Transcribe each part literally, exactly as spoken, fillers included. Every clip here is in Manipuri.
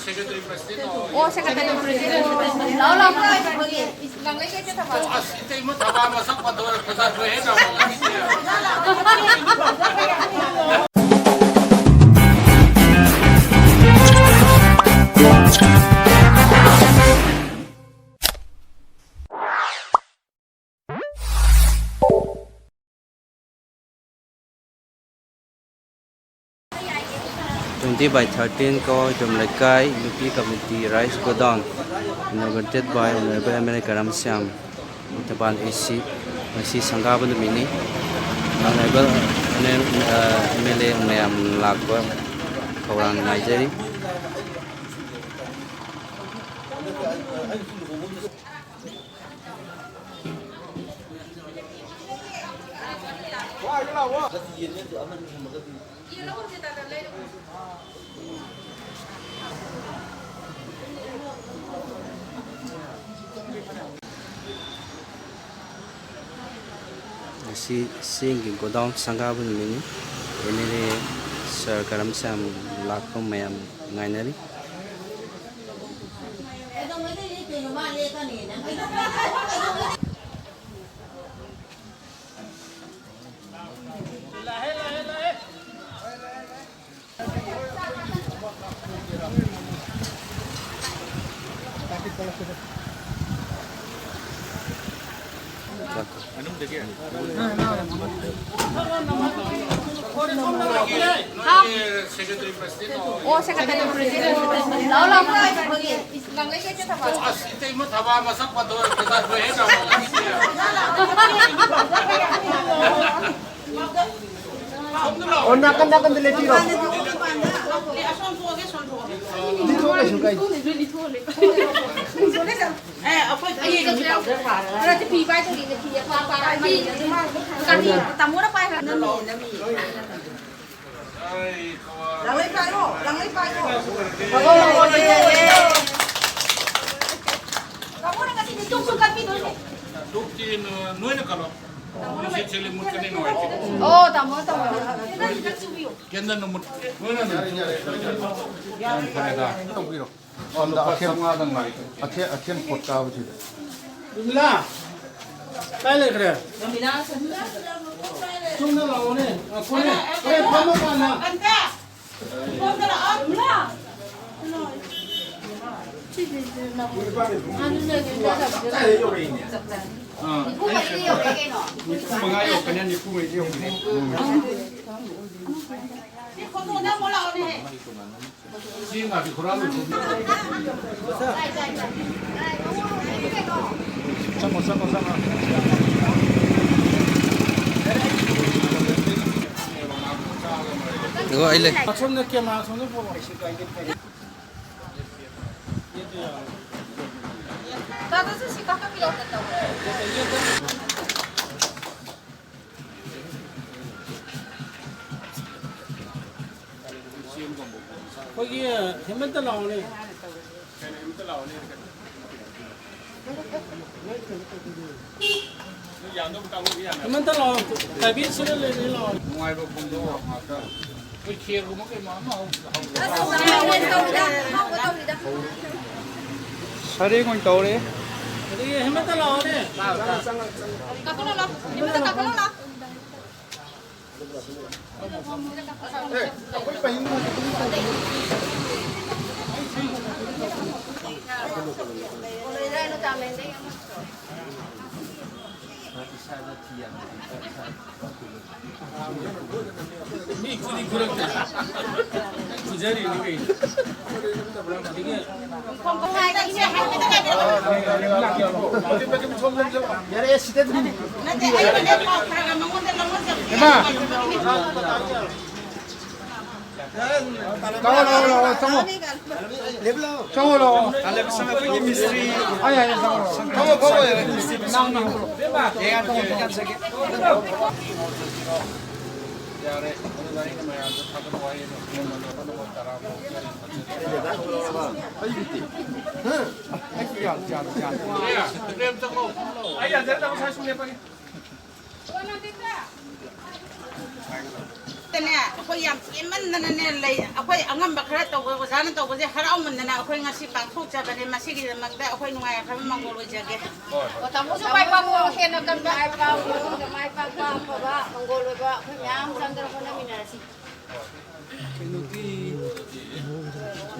Secretary President ꯑꯣ, Secretary President. ꯂꯥꯎ, ꯂꯥꯎ, ꯂꯥꯎ, ꯂꯥꯎ꯫ ꯂꯥꯡꯂꯩ ꯀꯩꯁꯦ ꯊꯕꯛ꯫ ꯑꯣ, ꯑꯁ, ꯏꯇꯩꯃ ꯊꯕꯛ ꯃꯁꯛ ꯐꯖꯕ ꯄꯩꯁꯥ ꯊꯣꯛꯑꯦ ꯇꯧꯕ꯫ Twenty by thirteen ꯀꯋꯥꯏꯗꯣꯝ ꯂꯩꯀꯥꯏ ꯅꯨꯄꯤ committee rice godown, inaugurated by Honorable M L A ꯀꯔꯝ ꯁ꯭ꯌꯥꯝ, ꯃꯨꯇꯕꯥꯜ A C꯫ ꯉꯁꯤ ꯁꯪꯒꯥꯕ ꯅꯨꯃꯤꯠꯅꯤ꯫ Honorable M L A ꯃꯌꯥꯝ ꯂꯥꯛꯄ ꯈꯧꯔꯥꯡꯅ ꯉꯥꯏꯖꯔꯤ꯫ ꯉꯁꯤ ꯆꯦꯡꯒꯤ godown ꯁꯪꯒꯥꯕ ꯅꯨꯃꯤꯠꯅꯤ꯫ M L A sir ꯀꯔꯝ ꯁ꯭ꯌꯥꯝ ꯂꯥꯛꯄ ꯃꯌꯥꯝ ꯉꯥꯏꯅꯔꯤ꯫ ꯍꯥꯎ꯫ ꯑꯣ, Secretary President꯫ ꯂꯥꯎ, ꯂꯥꯎ꯫ ꯂꯥꯡꯂꯩ ꯀꯩꯁꯦ ꯊꯕꯛ꯫ ꯑꯁ, ꯏꯇꯩꯃ ꯊꯕꯛ ꯃꯁꯛ ꯐꯖꯕ ꯄꯩꯁꯥ ꯊꯣꯛꯑꯦ ꯇꯧꯕ꯫ ꯑꯣ, ꯅꯥꯀꯟ ꯅꯥꯀꯟꯗ ꯂꯦꯞꯄꯤꯔꯣ꯫ ꯂꯤꯊꯣꯛꯑꯣ, ꯀꯩꯁꯨ ꯀꯥꯏꯗꯦ꯫ ꯈꯔꯗꯤ ꯐꯤ ꯄꯥꯏꯗꯣꯏꯅꯦ, ꯐꯤ ꯑꯄꯥ ꯑꯄꯥ ꯄꯥꯏ꯫ ꯇꯥꯃꯣꯅ ꯄꯥꯏꯈ꯭ꯔ꯫ ꯅꯝꯃꯤ, ꯅꯝꯃꯤ꯫ ꯂꯥꯡꯂꯩ ꯄꯥꯏꯔꯣ, ꯂꯥꯡꯂꯩ ꯄꯥꯏꯔꯣ꯫ ꯇꯥꯃꯣꯅ ꯉꯁꯤꯗꯤ ꯇꯨꯝꯁꯨ ꯀꯠꯄꯤꯗꯣꯏꯅꯦ꯫ ꯇꯨꯝꯁꯤ ꯅꯣꯏꯅ ꯀꯠꯂꯣ꯫ ꯅꯨꯡꯁꯤꯠꯁꯤꯗꯤ ꯃꯨꯠꯀꯅꯤ, ꯅꯨꯡꯉꯥꯏꯇꯦ꯫ ꯑꯣ, ꯇꯥꯃꯣ, ꯇꯥꯃꯣ꯫ ꯀꯦꯟꯗꯜꯅ ꯃꯨꯠ-, ꯂꯣꯏꯅ ꯃꯨꯠ-, ꯌꯥꯝ ꯐꯔꯦꯗ꯫ ꯇꯧꯕꯤꯔꯣ꯫ ꯁꯣꯝꯗ ꯂꯨꯄꯥ ꯑꯈꯦꯝ-, ꯆꯥꯝꯃꯉꯥꯗꯪ ꯂꯥꯛꯑꯦ꯫ ꯑꯈꯦ-, ꯑꯈꯦꯝ ꯄꯣꯠ ꯀꯥꯕꯁꯤꯗ꯫ ꯔꯣꯃꯤꯂꯥ, ꯀꯥꯏ ꯂꯩꯈ꯭ꯔꯦ? ꯁꯣꯝꯗ ꯂꯥꯛꯑꯣꯅꯦ꯫ ꯑꯩꯈꯣꯏꯅꯦ꯫ ꯑꯦ, ꯐꯝꯃꯣ ꯀꯥꯟꯗ꯫ ꯑꯥ, ꯅꯤꯐꯨ ꯃꯉꯥ ꯌꯧꯔꯛꯀꯅꯤ, ꯅꯤꯐꯨ ꯃꯔꯤꯗꯤ ꯌꯧꯗ꯭ꯔꯤ꯫ ꯆꯦꯡꯒꯗꯤ ꯈꯨꯔꯥ ꯂꯣꯏꯊꯣꯛꯈ꯭ꯔꯦ꯫ ꯆꯪꯉꯣ, ꯆꯪꯉꯣ, ꯆꯪꯉꯣ꯫ ꯏꯒꯣ, ꯑꯩ ꯂꯩ꯫ ꯑꯁꯣꯝꯗ ꯀꯦꯃꯦꯔꯥ ꯑꯁꯣꯝꯗ ꯄꯨꯔꯛꯑꯣ꯫ ꯇꯥꯗꯁꯨ ꯁꯤ ꯀꯥꯈꯠꯄꯤꯔꯛꯑꯣ꯫ ꯑꯩꯈꯣꯏꯒꯤ ꯍꯦꯃꯟꯇ ꯂꯥꯛꯑꯣꯅꯦ꯫ ꯍꯦꯃꯟꯇ ꯂꯥꯛꯑꯣ꯫ ꯇꯥꯏꯕꯤꯁꯤꯗ ꯂꯩꯔꯦ, ꯂꯥꯛꯑꯣ꯫ ꯅꯨꯡꯉꯥꯏꯕ ꯐꯣꯡꯗꯣꯛꯑꯣ ꯉꯥꯛꯇ꯫ ꯑꯩꯈꯣꯏ ꯈꯦꯔꯒꯨꯝꯕ ꯀꯩꯒꯨꯝꯕ ꯑꯃ ꯍꯧ-, ꯍꯧ-, ꯁꯔꯦꯡ ꯑꯣꯏꯅ ꯇꯧꯔꯦ꯫ ꯑꯗꯒꯤ ꯍꯦꯃꯟꯇ ꯂꯥꯛꯑꯣꯅꯦ꯫ ꯀꯥꯈꯠꯂꯣ, ꯂꯥꯛꯑꯣ꯫ ꯍꯦꯃꯟꯇ ꯀꯥꯈꯠꯂꯣ, ꯂꯥꯛꯑꯣ꯫ ꯌꯥꯔꯦ, ꯁꯤꯗ ꯑꯗꯨꯝ꯫ ꯏꯃꯥ! ꯂꯥꯛꯑꯣ, ꯂꯥꯛꯑꯣ, ꯂꯥꯛꯑꯣ, ꯆꯪꯉꯣ꯫ ꯆꯪꯉꯣ, ꯂꯥꯛꯑꯣ꯫ ꯑꯩ, ꯑꯩ, ꯆꯪꯉꯣ, ꯂꯥꯛꯑꯣ꯫ ꯐꯝꯃꯣ, ꯐꯝꯃꯣ, ꯌꯥꯔꯦ꯫ ꯅꯪ, ꯅꯪ꯫ ꯌꯥꯔꯦ꯫ ꯑꯗꯨꯅ ꯑꯩꯅ ꯃꯌꯥꯝꯗ ꯊꯥꯒꯠꯄ ꯋꯥꯍꯩ ꯑꯗꯣ꯫ ꯑꯩꯒꯤꯗꯤ꯫ ꯑꯩꯒꯤ ꯌꯥꯗꯦ, ꯌꯥꯗꯦ, ꯌꯥꯗꯦ꯫ ꯑꯩ ꯌꯥꯖꯔꯦ, ꯇꯥꯃꯣ, ꯁ꯭ꯋꯥꯏ ꯁꯨꯝ ꯂꯦꯞꯄꯒꯦ꯫ ꯇꯅꯦ, ꯑꯩꯈꯣꯏ ꯌꯥꯝ ꯄꯦꯟꯃꯟꯗꯅꯅꯦ ꯂꯩ꯫ ꯑꯩꯈꯣꯏ ꯑꯉꯝꯕ ꯈꯔ ꯇꯧꯕ, ꯑꯣꯖꯥꯅ ꯇꯧꯕꯁꯦ ꯍꯔꯥꯎꯃꯟꯗꯅ ꯑꯩꯈꯣꯏ ꯉꯁꯤ ꯄꯥꯡꯊꯣꯛꯆꯕꯅꯦ꯫ ꯃꯁꯤꯒꯤꯗꯃꯛꯇ ꯑꯩꯈꯣꯏ ꯅꯨꯡꯉꯥꯏ ꯌꯥꯏꯐꯕ ꯃꯪꯒꯣꯜ ꯑꯣꯏꯖꯒꯦ꯫ ꯍꯣꯏ, ꯍꯣꯏ꯫ ꯇꯥꯃꯣꯁꯨ ꯃꯥꯏ ꯄꯥꯛꯄ ꯍꯦꯟꯅ ꯀꯟꯕ, ꯃꯥꯏ ꯄꯥꯛꯄ, ꯃꯥꯏ ꯄꯥꯛꯄ ꯑꯐꯕ ꯃꯪꯒꯣꯜ ꯑꯣꯏꯕ ꯑꯩꯈꯣꯏ ꯃꯌꯥꯝ ꯆꯪꯗꯅ ꯍꯣꯠꯅꯃꯤꯟꯅꯔꯁꯤ꯫ ꯀꯩꯅꯣꯒꯤ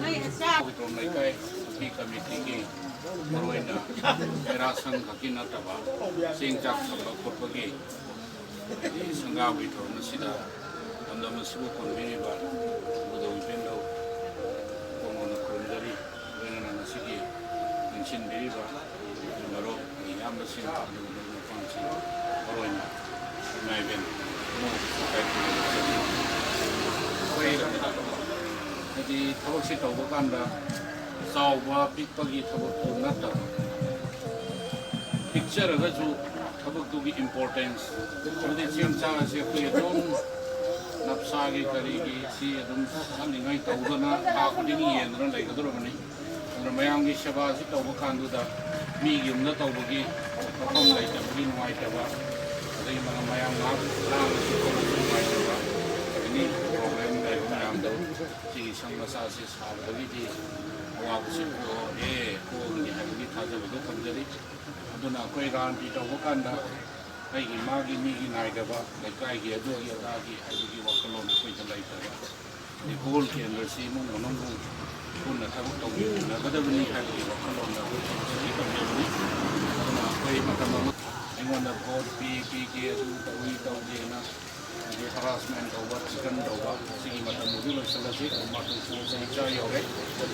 ꯅꯣꯏ ꯏꯆꯥ ꯍꯧꯒꯤꯇꯣꯝ ꯂꯩꯀꯥꯏ ꯅꯨꯄꯤ ꯀꯃꯤꯇꯤꯒꯤ ꯃꯔꯨꯑꯣꯏꯅ ꯃꯦꯔꯥ ꯁꯪ ꯈꯛꯀꯤ ꯅꯠꯇꯕ ꯆꯦꯡ ꯆꯥꯛ ꯊꯝꯕ ꯈꯣꯠꯄꯒꯤ ꯍꯥꯏꯗꯤ ꯁꯪꯒꯥꯕꯒꯤ ꯊꯧꯔꯝ ꯑꯁꯤꯗ ꯂꯝꯗꯝ ꯑꯁꯤꯕꯨ ꯀꯣꯟꯕꯤꯔꯤꯕ ꯏꯕꯨꯙꯧ ꯏꯄꯦꯟꯗꯧ ꯀꯣꯟ ꯀꯣꯟꯅ ꯈꯨꯔꯨꯝꯖꯔꯤ꯫ ꯂꯣꯏꯅꯅ ꯉꯁꯤꯒꯤ ꯅꯤꯡꯁꯤꯡꯕꯤꯔꯤꯕ ꯃꯔꯨꯞ ꯏꯌꯥꯝꯕꯁꯤꯡ ꯑꯗꯨꯒ ꯃꯔꯨꯞ ꯃꯄꯥꯡꯁꯤꯡ ꯃꯔꯨꯑꯣꯏꯅ ꯏꯃꯥ ꯏꯕꯦꯟ ꯑꯃꯕꯨꯁꯨ ꯀꯥꯏꯀꯨ ꯂꯩꯖꯔꯤ꯫ ꯑꯩꯈꯣꯏ ꯍꯥꯏꯗꯤ ꯊꯕꯛꯁꯤ ꯇꯧꯕ ꯀꯥꯟꯗ ꯆꯥꯎꯕ ꯄꯤꯛꯄꯒꯤ ꯊꯕꯛꯇꯨ ꯅꯠꯇꯕ ꯄꯤꯛꯆꯔꯒꯁꯨ ꯊꯕꯛꯇꯨꯒꯤ importance ꯍꯥꯏꯕꯗꯤ ꯆꯦꯡ ꯆꯥꯛ ꯑꯁꯤ ꯑꯩꯈꯣꯏ ꯑꯗꯨꯝ ꯅꯞꯁꯥꯒꯤ ꯀꯔꯤꯒꯤ ꯁꯤ ꯑꯗꯨꯝ ꯁꯤꯖꯤꯟꯅꯅꯤꯡꯉꯥꯏ ꯇꯧꯗꯅ ꯊꯥ ꯈꯨꯗꯤꯡꯒꯤ ꯌꯦꯟꯗꯨꯅ ꯂꯩꯒꯗꯧꯔꯕꯅꯤ꯫ ꯑꯗꯨꯅ ꯃꯌꯥꯝꯒꯤ ꯁꯦꯕꯥꯁꯤ ꯇꯧꯕ ꯀꯥꯟꯗꯨꯗ ꯃꯤꯒꯤ ꯌꯨꯝꯗ ꯇꯧꯕꯒꯤ ꯃꯐꯝ ꯂꯩꯇꯕꯒꯤ ꯅꯨꯡꯉꯥꯏꯇꯕ, ꯑꯗꯒꯤ ꯃ-, ꯃꯌꯥꯝ ꯉꯥꯏꯍꯥꯛ ꯂꯥꯡꯉꯁꯨ ꯈꯣꯠꯂꯁꯨ ꯅꯨꯡꯉꯥꯏꯇꯕ, ꯑꯦꯅꯤ ꯄ꯭ꯔꯣꯕ꯭ꯂꯦꯝ ꯂꯩꯕ ꯃꯌꯥꯝꯗꯣ ꯁꯤꯒꯤ ꯁꯪ ꯃꯆꯥꯁꯤ ꯁꯥꯕꯗꯒꯤꯗꯤ ꯑꯋꯥꯕꯁꯤ ꯀꯣꯛꯑꯦ, ꯀꯣꯛꯑꯒꯅꯤ ꯍꯥꯏꯕꯒꯤ ꯊꯥꯖꯕꯗꯣ ꯊꯝꯖꯔꯤ꯫ ꯑꯗꯨꯅ ꯑꯩꯈꯣꯏ ꯔꯥꯟꯇꯤ ꯇꯧꯕ ꯀꯥꯟꯗ ꯑꯩꯒꯤ ꯃꯥꯒꯤ ꯃꯤꯒꯤ ꯅꯥꯏꯗꯕ, ꯂꯩꯀꯥꯏꯒꯤ ꯑꯗꯨꯒꯤ ꯑꯗꯥꯒꯤ ꯍꯥꯏꯕꯒꯤ ꯋꯥꯈꯜꯂꯣꯟ ꯑꯩꯈꯣꯏꯗ ꯂꯩꯇꯕ, ꯑꯗꯩ ꯍꯣꯜ ꯀꯦꯟꯗ꯭ꯔꯁꯤ ꯏꯃꯨꯡ ꯃꯅꯨꯡꯕꯨ ꯄꯨꯟꯅ ꯊꯕꯛ ꯇꯧꯃꯤꯟꯅꯒꯗꯕꯅꯤ ꯍꯥꯏꯕꯒꯤ ꯋꯥꯈꯜꯂꯣꯟꯗ ꯑꯩꯈꯣꯏ ꯉꯁꯤꯒꯤ ꯇꯧꯖꯕꯅꯤ꯫ ꯑꯗꯨꯅ ꯑꯩꯈꯣꯏ ꯃꯇꯝ ꯑꯃ ꯑꯩꯉꯣꯟꯗ ꯚꯣꯠ ꯄꯤ, ꯄꯤꯒꯦ, ꯑꯗꯨ ꯇꯧꯏ, ꯇꯧꯗꯦꯅ ꯍꯥꯏꯗꯤ ꯍꯔꯥꯁꯃꯦꯟ ꯇꯧꯕ, ꯊꯤꯀꯟ ꯇꯧꯕ, ꯁꯤꯒꯤ ꯃꯇꯝꯕꯨꯗꯤ ꯂꯣꯏꯁꯤꯜꯂꯁꯤ꯫ ꯃꯥꯁꯨ ꯁꯣꯔ ꯆꯍꯤ ꯆꯥ ꯌꯧꯔꯦ꯫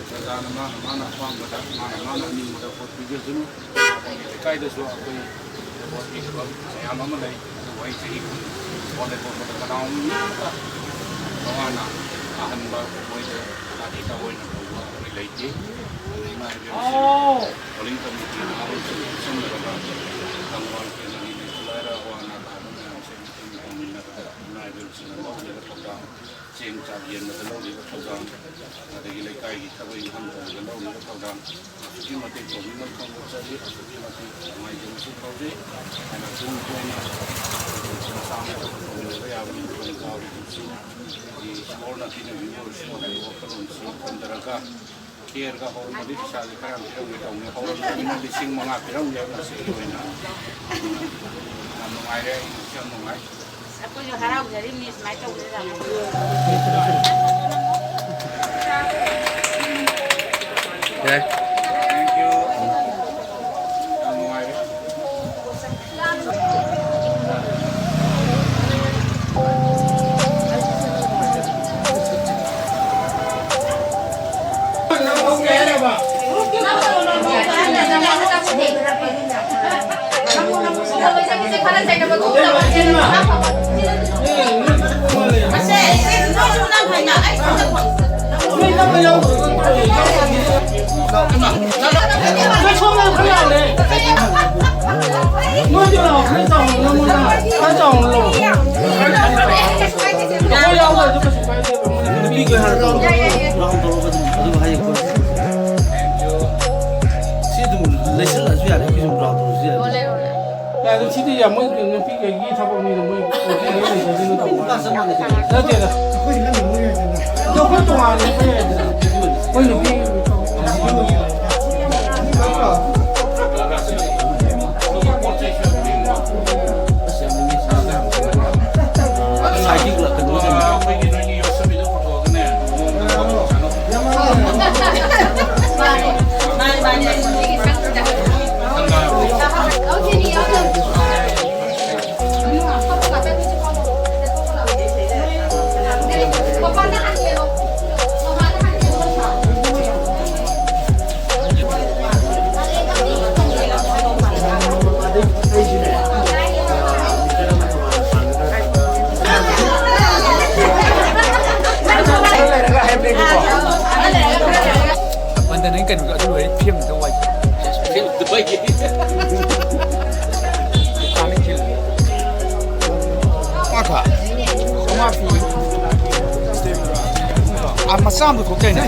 ꯄ꯭ꯔꯖꯥꯅ ꯃꯥꯅ ꯃꯥꯅ ꯑꯄꯥꯝꯕꯗ, ꯃꯥꯅ ꯃꯥꯅ ꯑꯅꯤꯡꯕꯗ ꯚꯣꯠ ꯄꯤꯖꯁꯅꯨ꯫ ꯑꯩꯈꯣꯏꯒꯤ ꯂꯩꯀꯥꯏꯗꯁꯨ ꯑꯩꯈꯣꯏ ꯚꯣꯠꯀꯤ ꯊꯕꯛ ꯃꯌꯥꯝ ꯑꯃ ꯂꯩ꯫ ꯑꯗꯨꯕꯨ ꯑꯩ ꯆꯍꯤ ꯀꯨꯟ ꯍꯣꯠꯂꯦ ꯈꯣꯠꯄꯗ ꯀꯅꯥꯒꯨꯝꯕ ꯃꯤ ꯑꯃꯠꯇ ꯃꯋꯥꯅ ꯑꯍꯟꯕ ꯃꯣꯏꯗ ꯇꯥꯊꯤ ꯇꯥꯑꯣꯏꯅ ꯇꯧꯕ ꯑꯩꯈꯣꯏ ꯂꯩꯇꯦ꯫ ꯑꯗꯨꯅ ꯏꯃꯥ ꯏꯕꯦꯟꯁꯤꯡ ꯄꯣꯂꯤꯡ ꯀꯃꯤꯇꯤ ꯅꯍꯥꯔꯣꯜꯁꯤꯡ ꯄꯨꯟꯁꯤꯟꯅꯔꯒ ꯊꯧꯕꯥꯜ ꯀꯦꯟꯗ꯭ꯔꯒꯤ ꯂꯩꯁꯨ ꯂꯥꯏꯔ ꯑꯋꯥ ꯑꯅꯥ ꯇꯥꯕ ꯃꯌꯥꯝꯁꯦ ꯃꯇꯦꯡ ꯄꯥꯡꯃꯤꯟꯅ ꯏꯃꯥ ꯏꯕꯦꯜꯁꯤꯡꯅ ꯂꯧꯔꯤꯕ ꯊꯧꯗꯥꯡ, ꯆꯦꯡ ꯆꯥꯛ ꯌꯦꯟꯕꯗ ꯂꯧꯔꯤꯕ ꯊꯧꯗꯥꯡ, ꯑꯗꯒꯤ ꯂꯩꯀꯥꯏꯒꯤ ꯊꯕꯛ ꯏꯪꯈꯥꯡ ꯇꯧꯕꯗ ꯂꯧꯔꯤꯕ ꯊꯧꯗꯥꯡ, ꯑꯁꯨꯛꯀꯤ ꯃꯇꯤꯛ ꯄꯨꯛꯅꯤꯡ ꯈꯪꯕ ꯆꯠꯂꯤ, ꯑꯁꯨꯛꯀꯤ ꯃꯇꯤꯛ ꯅꯨꯡꯉꯥꯏꯖꯕꯁꯨ ꯐꯥꯎꯖꯩ꯫ ꯑꯩꯅ ꯇꯨꯡ ꯀꯣꯏꯅ ꯃꯆꯥ ꯃꯁꯨ ꯇꯧꯃꯤꯟꯅꯕ ꯌꯥꯕ ꯅꯤꯡꯊꯧ ꯀꯥꯕꯗꯁꯨ ꯏꯁꯣꯔꯅ ꯄꯤꯅꯕꯤꯕ ꯑꯣꯏꯔꯁꯨ ꯍꯥꯏꯕ ꯋꯥꯈꯜꯂꯣꯟꯁꯤ ꯊꯝꯖꯔꯒ, ꯀꯦꯌꯔꯒ ꯍꯧꯔꯝꯃꯗꯤ ꯄꯩꯁꯥꯁꯦ ꯈꯔ ꯌꯥꯝ ꯄꯤꯔꯝꯒꯦ ꯇꯧꯕꯅꯦ꯫ ꯍꯧꯔꯝꯃꯕꯅꯤꯅ ꯂꯤꯁꯤꯡ ꯃꯉꯥ ꯄꯤꯔꯝꯒꯦ ꯉꯁꯤꯒꯤ ꯑꯣꯏꯅ꯫ ꯌꯥꯝ ꯅꯨꯡꯉꯥꯏꯔꯦ, ꯑꯩ ꯉꯁꯤ ꯌꯥꯝ ꯅꯨꯡꯉꯥꯏ꯫ ꯑꯩꯈꯣꯏꯁꯨ ꯍꯔꯥꯎꯖꯔꯤꯕꯅꯤ ꯁꯨꯃꯥꯏꯅ ꯇꯧꯕꯁꯤꯗ꯫ ꯌꯥꯏ꯫ Thank you. ꯌꯥꯝ ꯅꯨꯡꯉꯥꯏꯔꯦ꯫ ꯅꯨꯄꯤꯒꯤ ꯍꯥꯟꯅ ꯇꯧꯔꯣ꯫ ꯔꯥꯎꯟ ꯇꯧꯔꯣ, ꯑꯗꯨꯝ, ꯑꯗꯨꯝ ꯍꯥꯏꯌꯦ, ꯈꯣꯠꯂꯦ꯫ ꯁꯤ ꯑꯗꯨꯝ ꯂꯩꯁꯤꯜꯂꯛꯑꯁꯨ ꯌꯥꯔꯦ, ꯑꯩꯈꯣꯏꯁꯨ ꯔꯥꯎꯟ ꯇꯧꯔꯁꯨ ꯌꯥꯔꯦ꯫ ꯌꯥ, ꯑꯗꯨ ꯁꯤꯗꯤ ꯌꯥꯝ ꯃꯣꯏ ꯅꯨꯄꯤꯈꯩꯒꯤ ꯊꯕꯛꯅꯤꯅ ꯃꯣꯏ ꯅꯨꯄꯤ ꯂꯣꯏ ꯂꯩꯖꯗꯣꯏꯅꯣ ꯇꯧꯕ꯫ ꯅꯨꯄꯥ ꯆꯞ ꯃꯥꯟꯅꯩ ꯀꯩꯅꯣ꯫ ꯅꯠꯇꯦꯗ꯫ ꯑꯩꯈꯣꯏꯗꯤ ꯈꯟꯗꯦ ꯃꯣꯏ ꯍꯥꯏꯗꯅ꯫ ꯑꯗꯣ ꯑꯩꯈꯣꯏ ꯇꯣꯉꯥꯟꯅ ꯑꯩꯈꯣꯏ ꯍꯥꯏꯗꯅ꯫ ꯃꯣꯏ ꯅꯨꯄꯤ ꯃꯟꯗ ꯅꯪ ꯀꯩꯅꯣꯗꯣ ꯑꯗꯨ ꯂꯣꯏꯔꯦ ꯐꯤꯂꯝꯗꯣ ꯋꯥꯏ꯫ ꯐꯤꯂꯝꯗꯣ ꯋꯥꯏ꯫ ꯗꯨꯀꯥꯟꯗ ꯈꯤꯜꯂꯦ꯫ ꯉꯥꯏꯈꯣ, ꯑꯥ, ꯃꯆꯥ ꯑꯃ ꯄꯨꯊꯣꯛꯇ꯭ꯔꯦꯅꯦ꯫